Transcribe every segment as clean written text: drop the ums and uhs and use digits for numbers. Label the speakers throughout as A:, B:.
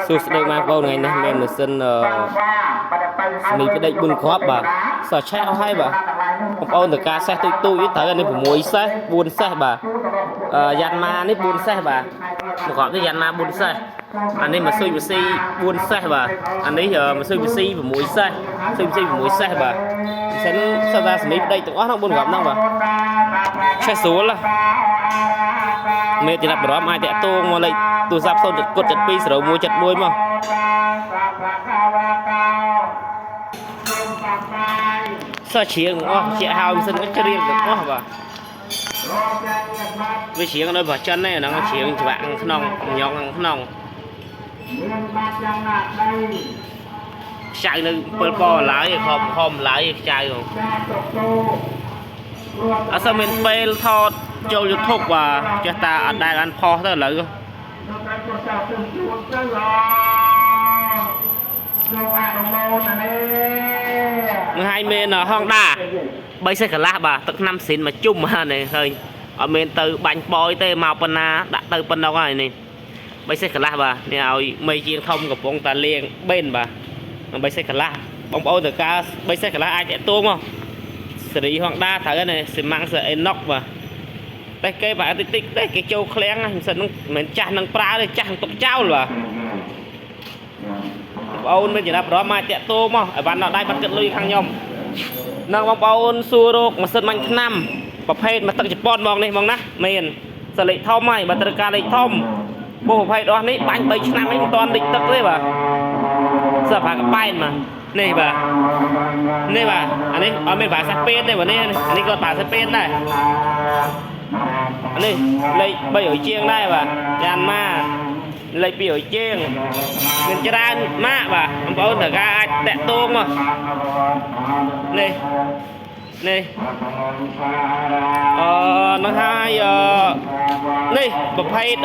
A: សួស្តីបងប្អូនថ្ងៃនេះមានម៉ាស៊ីនស្មីផ្ដេក4គ្រាប់បាទសឆេះអស់ហើយបាទបងប្អូនត្រូវការសេះទូចទូចនេះត្រូវអានេះ6សេះ4សេះបាទយ៉ាន់ម៉ានេះ4សេះបាទមួយគ្រាប់នេះយ៉ាន់ម៉ា4សេះអានេះម៉ាស៊ុយម៉ាស៊ី4សេះបាទអានេះម៉ាស៊ុយម៉ាស៊ី6សេះស៊ុយម៉ាស៊ី6សេះបាទម៉ាស៊ីនសុទ្ធតែស្មីផ្ដេកទាំងអស់ហ្នឹង4គ្រាប់ហ្នឹងបាទឆេះស្រួលណាមេចំណាប់អារម្មណ៍អាចតាក់ទងមកលេខទូរស័ព្ទ0 7 7 2 0 1 7 1មក សោះជ្រៀងទាំងអស់ជាហើយម៉ាស៊ីនក៏ជ្រៀងទាំងអស់បាទវាជ្រៀងដោយប្រចិនហ្នឹងអាហ្នឹងជ្រៀងច្បាក់ខាងក្នុងញងខាងក្នុងខ្ចៅនៅ7ពណ៌ឡើយខំខំឡើយខ្ចៅហ្នឹងអត់សូវមានពេលថតចូល YouTube បាទចេះតាអត់ដែលបានផុសទៅឥឡូវនឹងហើយមាន Honda 3សេះកន្លះបាទទឹកឆ្នាំស៊ីនមកជុំហ្នឹងឃើញអត់មានទៅបាញ់ប៉យទេមកប៉ុណ្ណាដាក់ទៅប៉ុណ្ណឹងហើយនេះ3សេះកន្លះបាទនេះឲ្យមេជាងធំកំពុងតាលៀងបេនបាទ3សេះកន្លះបងប្អូនត្រូវការ3សេះកន្លះអាចតាក់ទងមកសេរី Honda ត្រូវហើយនេះស៊ីម៉ាំងសអេណុកបាទតែគេបាទតិចតិចទេគេចូលឃ្លាំងណាមិនសិនហ្នឹងមិនមែនចាស់នឹងប្រើទេចាស់នឹងទុកចោលបាទបងប្អូនមានចំណាប់អារម្មណ៍អាចតាក់ទងមកឲ្យបានដល់ដៃបាត់គិតលុយខាងខ្ញុំ នឹងបងប្អូនសួររកម៉ាស៊ីនបាញ់ថ្នាំប្រភេទមកទឹកជប៉ុនមកនេះមកណាមានសលេខធំហើយបើត្រូវការលេខធំពោះប្រភេទអស់នេះបាញ់3ឆ្នាំនេះមិនតាន់លិចទឹកទេបាទសើផាកប៉ែនមកនេះបាទនេះបាទអានេះអត់មានបាសាពេនទេបាទនេះអានេះក៏បាសាពេនដែរអានេះលេខ300ជាងដែរបាទយ៉ានម៉ាលេខ200ជាងមានច្រើនម៉ាកបាទបងប្អូនត្រូវការអាចតាក់ទងមកនេះនេះនឹងហើយនេះប្រភេទ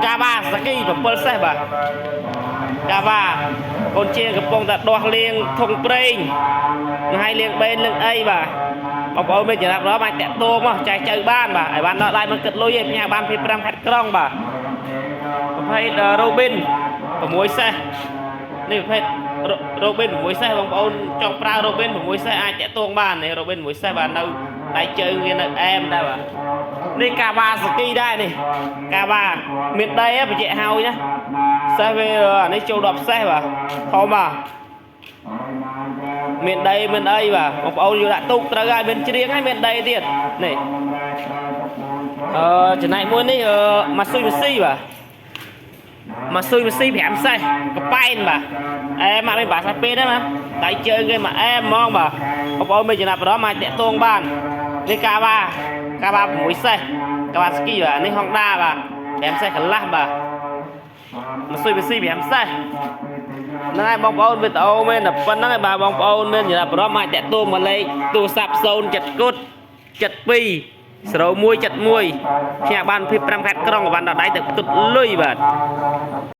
A: កាវ៉ាសាគី7សេះបាទកាវ៉ាកូនជាងកំពុងតែដោះលាងធុងប្រេងនឹងហើយលាងបេនលាងអីបាទបងប្អូនមានចំណាប់អារម្មណ៍អាចតាក់ទងមកចែកចៅបានបាទឲ្យបានដល់ដៃមិនគិតលុយទេផ្ញើបាន25ខេត្តក្រុងបាទប្រភេទ Robin 6សេះនេះប្រភេទ Robin 6សេះបងប្អូនចង់ប្រើ Robin 6សេះអាចតាក់ទងបាននេះ Robin 6សេះបាទនៅដៃជើងវានៅអែមដែរបាទនេះកាវ៉ាសាគីដែរនេះកាវ៉ាមានដីហ៎បញ្ជាក់ហើយណាសេះវាអានេះចូល10សេះបាទធំបាទមានដីមានអីបាទបងប្អូនយកដាក់ទូកត្រូវហើយមានច្រៀងហើយមានដីទៀតនេះចំណែកមួយនេះម៉ាស៊ុយម៉ាស៊ីបាទម៉ាស៊ុយម៉ាស៊ី5សេះកប៉ែនបាទអែមកមានបាសាពេលហ្នឹងណាដៃជើងគេមកអែមហ្មងបាទបងប្អូនមានចំណាប់អារម្មណ៍អាចតាក់ទងបាននេះកាវ៉ាកាវ៉ា6សេះកាវ៉ាស្គីបាទនេះ Honda បាទ5សេះកន្លះបាទម៉ាស៊ុយម៉ាស៊ី5សេះហ្នឹងហើយបងប្អូនវីដេអូមែនតែប៉ុណ្្នឹងហើយបាទបងប្អូនមានចំណាប់អារម្មណ៍អាចតាក់ទងមកលេខទូរស័ព្ទ07គុត72 0171ផ្ញើបាន25ខេត្តក្រុងបានដល់ដៃទៅគិតលុយបាទ។